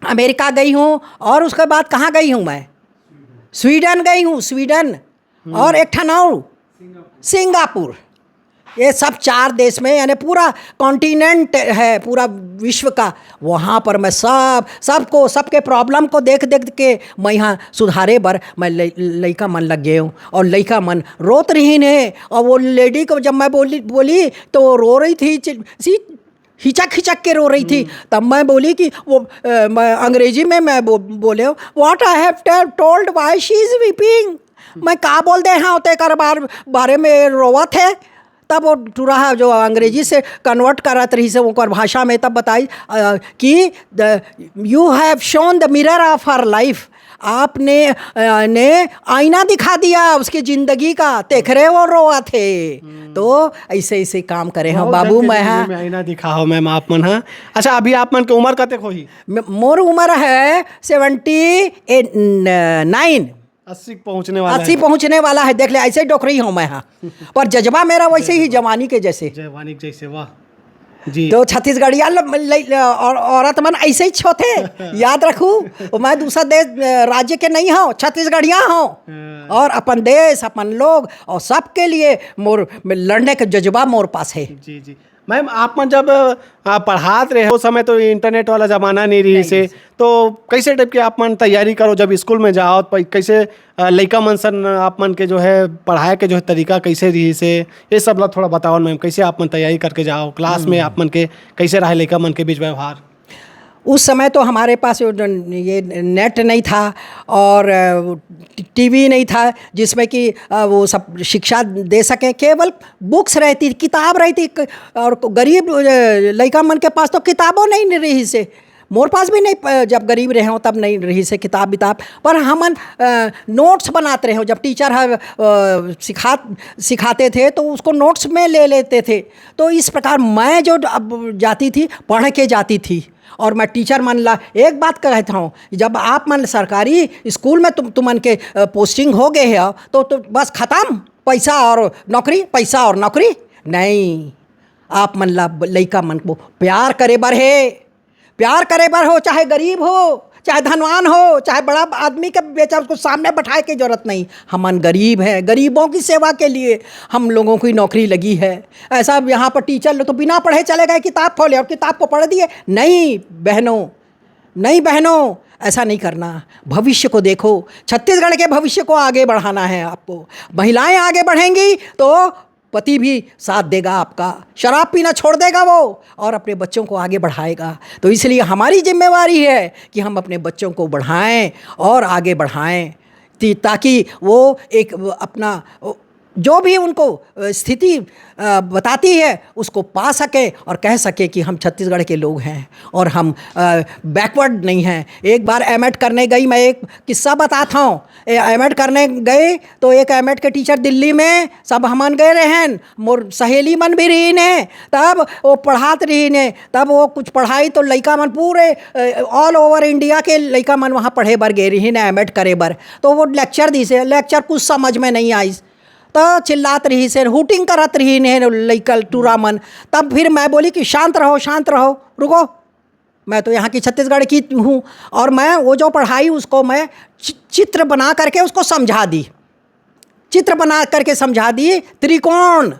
अमेरिका गई हूँ, और उसके बाद कहाँ गई हूँ मैं? स्वीडन गई हूँ, स्वीडन। और एक ठन और सिंगापुर। ये सब चार देश में, यानी पूरा कॉन्टिनेंट है, पूरा विश्व का। वहाँ पर मैं सब सबको, सबके प्रॉब्लम को देख देख के मैं यहाँ सुधारे बर मैं लइ- लइका मन लग गए हूँ। और लइका मन रोत रही ने, और वो लेडी को जब मैं बोली बोली तो वो रो रही थी, चि- सी हिचक हिचक के रो रही थी। तब मैं बोली कि वो अ, मैं अंग्रेजी में मैं बो, बोले, "What I have told, why she is weeping?" मैं का बोल दे हाँ तेकर बार, बारे में रोवत है। तब वो टुरा जो अंग्रेजी से कन्वर्ट करत रही से ओकर भाषा में, तब बताई अ, कि "You have shown the mirror of her life।" आपने अ, ने आईना दिखा दिया उसकी जिंदगी का। तेखरे वो रोआ थे। तो ऐसे ऐसे काम करे हम बाबू। मैं हाँ। आईना दिखा हो मैम आप मन। हाँ, अच्छा, अभी आप मन के उम्र कतेक होही? मोर उम्र है सेवेंटी नाइन। अस्सी पहुंचने वाला अस्सी पहुंचने वाला है। देख ले, ऐसे डोकरी हूँ मैं। हाँ, पर जज्बा मेरा वैसे ही जवानी के जैसे। जवानी के जैसे, वाह। जी। तो छत्तीसगढ़िया ल- ल- ल- और औरत मन ऐसे ही होथे। याद रखू, मैं दूसरा देश अ, राज्य के नहीं हूँ, छत्तीसगढ़िया हूँ। और अपन देश, अपन लोग और सबके लिए मोर लड़ने का जज्बा मोर पास है। जी जी। मैम, आप मन जब आ, पढ़ात रहे, उस समय तो इंटरनेट वाला जमाना नहीं रही से, तो कैसे टाइप के आप मन तैयारी करो जब स्कूल में जाओ, तो कैसे आ, लइका मन सन आप मन के जो है पढ़ाए के जो है तरीका कैसे रही से, ये सब ला थोड़ा बताओ मैम, कैसे आप मन तैयारी करके जाओ क्लास में, आप मन के कैसे रहे लइका मन के बीच व्यवहार? उस समय तो हमारे पास ये नेट नहीं था और टीवी नहीं था जिसमें कि वो सब शिक्षा दे सकें। केवल बुक्स रहती, किताब रहती। और गरीब लइका मन के पास तो किताबों नहीं रही से। मोर पास भी नहीं, जब गरीब रहे हो तब नहीं रही से किताब विताब। पर हमन नोट्स बनाते रहे हो, जब टीचर है सिखा सिखाते थे तो उसको नोट्स में ले लेते थे। तो इस प्रकार मैं जो अब जाती थी, पढ़ के जाती थी। और मैं टीचर मन ला एक बात कहता हूँ, जब आप मन सरकारी स्कूल में तुम तुमन के पोस्टिंग हो गए है तो, तो बस खत्म, पैसा और नौकरी, पैसा और नौकरी नहीं। आप मन ला लइका मन को प्यार करे बर है। प्यार करे बर हो, चाहे गरीब हो, चाहे धनवान हो, चाहे बड़ा आदमी के बेचा, उसको सामने बैठाए के जरूरत नहीं। हमन गरीब हैं, गरीबों की सेवा के लिए हम लोगों की नौकरी लगी है। ऐसा यहाँ पर टीचर लोग तो बिना पढ़े चले गए, किताब खोले और किताब को पढ़ दिए। नहीं बहनों, नहीं बहनों, ऐसा नहीं करना। भविष्य को देखो, छत्तीसगढ़ के भविष्य को आगे बढ़ाना है आपको। महिलाएं आगे बढ़ेंगी तो पति भी साथ देगा आपका, शराब पीना छोड़ देगा वो और अपने बच्चों को आगे बढ़ाएगा। तो इसलिए हमारी जिम्मेवारी है कि हम अपने बच्चों को बढ़ाएं और आगे बढ़ाएं, ताकि वो एक अपना जो भी उनको स्थिति बताती है उसको पा सके और कह सके कि हम छत्तीसगढ़ के लोग हैं और हम बैकवर्ड नहीं हैं। एक बार एम एड करने गई, मैं एक किस्सा बताता हूँ। एम एड करने गए तो एक एम एड के टीचर दिल्ली में, सब हमन गए रहन, मोर सहेली मन भी रही ने, तब वो पढ़ात रही ने, तब वो कुछ पढ़ाई तो लइका मन पूरे ऑल ओवर इंडिया के लइका मन वहाँ पढ़े बर गए रही ने एम एड करे बर। तो वो लेक्चर दी से, लेक्चर कुछ समझ में नहीं आई तो चिल्लात रही से, हूटिंग करत रही ने लइका टूरा मन। तब फिर मैं बोली कि शांत रहो, शांत रहो, रुको, मैं तो यहाँ की छत्तीसगढ़ की हूँ और मैं वो जो पढ़ाई उसको मैं चित्र बना करके उसको समझा दी, चित्र बना करके समझा दी। त्रिकोण,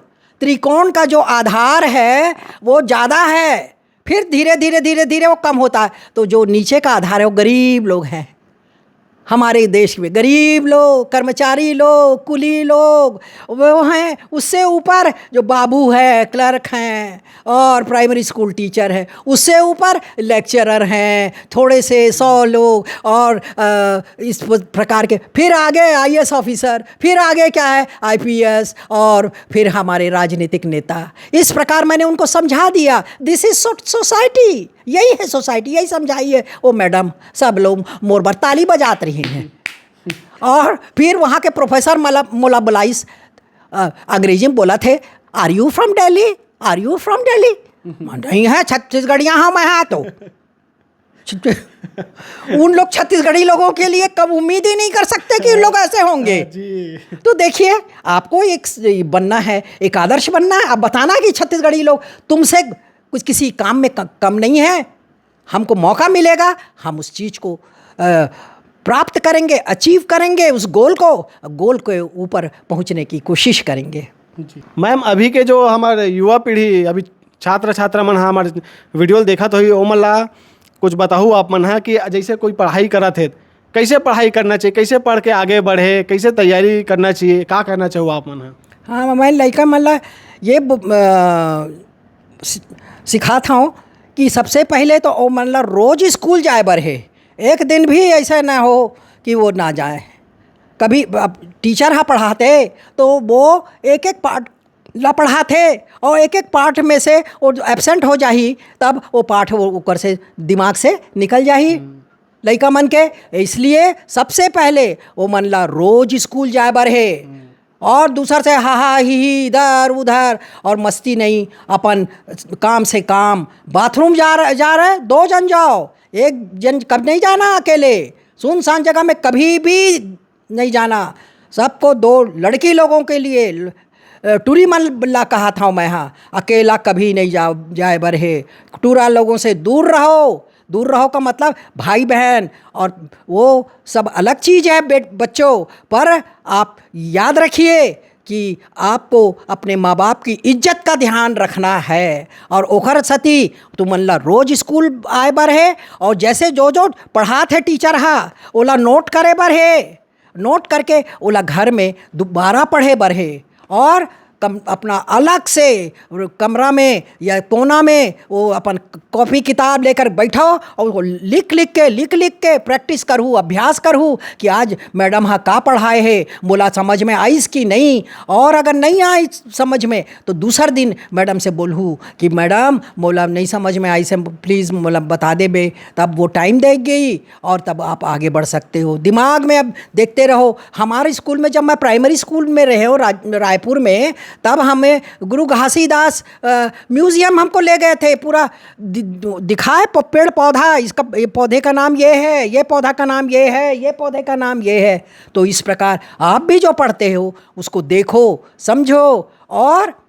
त्रिकोण का जो आधार है वो ज़्यादा है, फिर धीरे धीरे धीरे धीरे वो कम होता है। तो जो नीचे का आधार है वो गरीब लोग हैं हमारे देश में, गरीब लोग, कर्मचारी लोग, कुली लोग, वो हैं। उससे ऊपर जो बाबू है, क्लर्क हैं और प्राइमरी स्कूल टीचर है, उससे ऊपर लेक्चरर हैं, थोड़े से सौ लोग और इस प्रकार के। फिर आगे आई ए एस ऑफिसर, फिर आगे क्या है, आई पी एस, और फिर हमारे राजनीतिक नेता। इस प्रकार मैंने उनको समझा दिया, this is society, यही है सोसाइटी, यही समझाई है। वो मैडम, सब लोग मोर बर ताली बजात रही हैं। और फिर वहाँ के प्रोफेसर मला मोला बुलाइस, अंग्रेजी में बोला थे, are you from Delhi? Are you from Delhi? नहीं है, छत्तीसगढ़िया हाँ मैं हाँ तो उन लोग छत्तीसगढ़ी लोगों के लिए कब उम्मीद ही नहीं कर सकते कि उन लोग ऐसे होंगे। तो देखिए, आपको एक बनना है, एक आदर्श बनना है। आप बताना कि छत्तीसगढ़ी लोग तुमसे कुछ किसी काम में कम नहीं है। हमको मौका मिलेगा, हम उस चीज़ को प्राप्त करेंगे, अचीव करेंगे उस गोल को, गोल के ऊपर पहुंचने की कोशिश करेंगे। जी मैम, अभी के जो हमर युवा पीढ़ी, अभी छात्र छात्रा मन ह हमर वीडियो ल देखत होही, ओमन ला कुछ बताहू आप मन ह कि जैसे कोई पढ़ाई करत हे, कैसे पढ़ाई करना चाहिए, कैसे पढ़ के आगे बढ़े, कैसे तैयारी करना चाहिए, का कहना चाहू आप मन ह? हाँ, मैं लइका मन ला ये ब-, अ, सि-, सिखात हूँ कि सबसे पहले तो ओ मन ला रोज स्कूल जाए बर हे। एक दिन भी ऐसा ना हो कि वो ना जाए। कभी अब टीचर हा पढ़ाते तो वो एक एक पाठ ला पढ़ाते और एक एक पाठ में से वो एब्सेंट हो जाही, तब वो पाठ वो ओकर से दिमाग से निकल जाही लइका मन के। इसलिए सबसे पहले वो मन ला रोज स्कूल जाए बर हे। और दूसर से हा हा ही ही इधर उधर और मस्ती नहीं, अपन काम से काम। बाथरूम जा रहे, जा रहे, दो जन जाओ, एक जन कब नहीं जाना अकेले। सुनसान जगह में कभी भी नहीं जाना। सबको, दो लड़की लोगों के लिए ल-, अ, टूरी मन ला कहा था मैं, हाँ, अकेला कभी नहीं जा, जाए बर हे। टूरा लोगों से दूर रहो। दूर रहो का मतलब भाई बहन और वो सब अलग चीज़ है बेट-, बच्चों। पर आप याद रखिए कि आपको अपने माँ बाप की इज्जत का ध्यान रखना है और ओखर सती तुमन ला रोज स्कूल आए बर हे। और जैसे जो जो पढ़ात हे टीचर हा, ओला नोट करे बर हे। नोट करके ओला घर में दोबारा पढ़े बर हे और कम, अपना अलग से कमरा में या कोना में वो अपन कॉपी किताब लेकर बैठो और वो लिख लिख के, लिख लिख के प्रैक्टिस करहू, अभ्यास करहू कि आज मैडम हा का पढ़ाए हे, मोला समझ में आइस कि नहीं। और अगर नहीं आइस समझ में तो दूसर दिन मैडम से बोलहू कि मैडम, मोला नहीं समझ में आइस, प्लीज मोला बता देबे। तब वो टाइम दे गई और तब आप आगे बढ़ सकते हो। दिमाग में अब देखते रहो, हमारे स्कूल में, जब मैं प्राइमरी स्कूल में रहे हूँ राज-, रायपुर में, तब हमें गुरु घासीदास, अ, म्यूजियम हमको ले गए थे, पूरा दि-, दिखाए प-, पेड़ पौधा, इसका, ये पौधे का नाम ये है, ये पौधा का नाम ये है, ये पौधे का नाम ये है। तो इस प्रकार आप भी जो पढ़ते हो उसको देखो, समझो और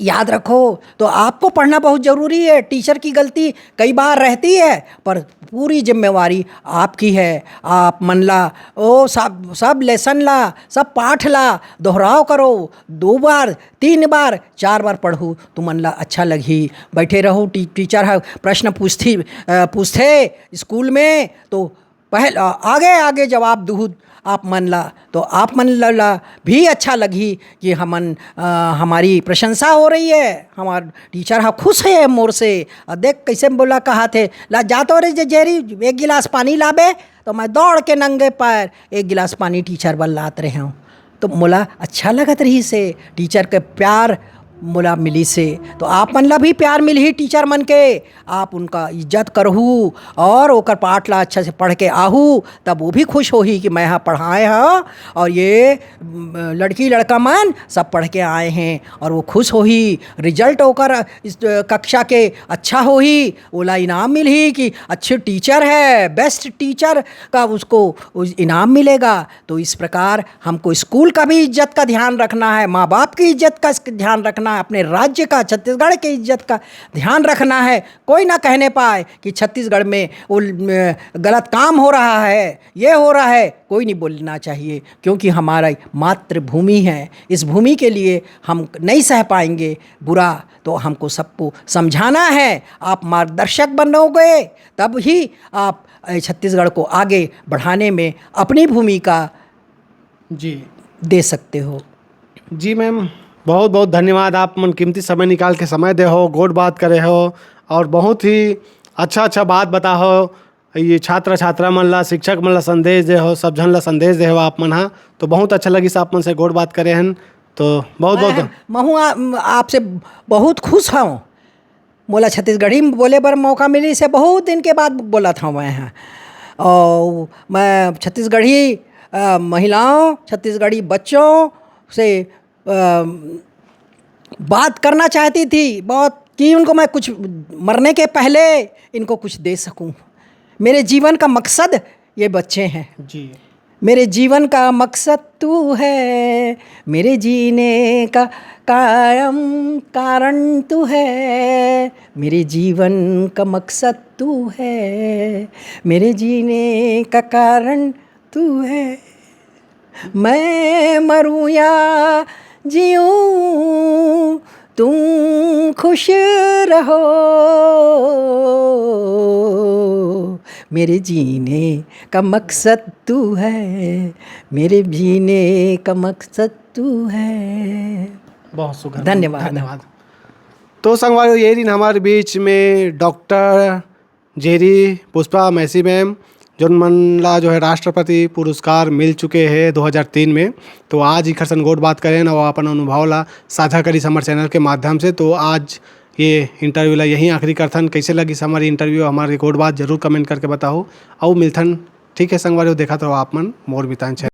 याद रखो। तो आपको पढ़ना बहुत ज़रूरी है। टीचर की गलती कई बार रहती है, पर पूरी जिम्मेवारी आपकी है। आप मन ला, ओ सब, सब लेसन ला, सब पाठ ला दोहराव करो। दो बार, तीन बार, चार बार पढ़ू, तुमन ला अच्छा लगही। बैठे रहू, टी-, टीचर ह प्रश्न पूछती, अ, पूछथे स्कूल में, तो पहल-, अ, आगे आगे जवाब दूहू आप मन ला, तो आप मन ला, ला भी अच्छा लगही कि हमन, अ, हमारी प्रशंसा हो रही है, हमार टीचर हा खुश है मोर से। अ, देख कैसे बोला कहा थे, "ला जा तो रे जे-, जेरी, एक गिलास पानी लाबे।" तो मैं दौड़ के नंगे पैर एक गिलास पानी टीचर बर लात रहे हूँ। तो मोला अच्छा लगत रहिस हे, टीचर के प्यार मोला मिलिस हे। तो आप मन ला भी प्यार मिलही टीचर मन के, आप उनका इज्जत करहू और ओकर पाठ ला अच्छा से पढ़ के आहू, तब वो भी खुश होही कि मैं हा पढ़ाए हा और ये, म, लड़की लड़का मन सब पढ़ के आए हैं और वो खुश होही। रिजल्ट ओकर इस, अ, कक्षा के अच्छा होही, ओला इनाम मिलही कि अच्छे टीचर है, बेस्ट टीचर का उसको उस इनाम मिलेगा। तो इस प्रकार हमको स्कूल का भी इज्जत का ध्यान रखना है, माँ बाप की इज्जत का ध्यान रखना है, अपने राज्य का, छत्तीसगढ़ की इज्जत का ध्यान रखना है। कोई ना कहने पाए कि छत्तीसगढ़ में वो, अ, गलत काम हो रहा है, ये हो रहा है, कोई नहीं बोलना चाहिए, क्योंकि हमारा मातृभूमि है। इस भूमि के लिए हम नहीं सह पाएंगे बुरा, तो हमको सबको समझाना है। आप मार्गदर्शक बनोगे, तब ही आप, अ, छत्तीसगढ़ को आगे बढ़ाने में अपनी भूमिका जी। दे सकते हो। जी मैम, बहुत बहुत धन्यवाद, आप मन कीमती समय निकाल के समय दे हो, गोठ बात करे हो और बहुत ही अच्छा अच्छा बात बता हो। ये छात्र छात्रा मन ला, शिक्षक मन ला संदेश दे हो, सब झन ला संदेश दे हो आप मन हा। तो बहुत अच्छा लगिस आप मन से गोठ बात करे हन। तो बहुत बहुत मैं, महू आ-, आपसे बहुत खुश हूँ। मोला छत्तीसगढ़ी में बोले बर मौका मिलिस हे, बहुत दिन के बाद बोलत हूँ मैं हा। और मैं छत्तीसगढ़ी, अ, महिलाओं, छत्तीसगढ़ी बच्चों से, अ, बात करना चाहती थी बहुत, कि उनको मैं कुछ, मरने के पहले इनको कुछ दे सकूं। मेरे जीवन का मकसद ये बच्चे हैं। जी। मेरे जीवन का मकसद तू है, मेरे जीने का कायम कारण तू है, मेरे जीवन का मकसद तू है, मेरे जीने का कारण तू है। मैं मरूं या जियो तुम खुश रहो, मेरे जीने का मकसद तू है, मेरे जीने का मकसद तू है। बहुत सुघर। धन्यवाद। धन्यवाद। तो संगवारी, ये दिन हमारे बीच में doctor Jerry Pushpa Massey ma'am, जोन मन ला जो है राष्ट्रपति पुरस्कार मिल चुके हैं दो हज़ार तीन में। तो आज ही खरसन गोठ बात करें ना, वो अपन अनुभव ला साझा करी हमर चैनल के माध्यम से। तो आज ये इंटरव्यू ला यहीं आखिरी करथन। कैसे लगी हमारी इंटरव्यू, हमारी गोठ बात जरूर कमेंट करके बताओ। अउ मिलथन, ठीक है संगवारी, देखत रहो आप मन मोर मितान चैनल।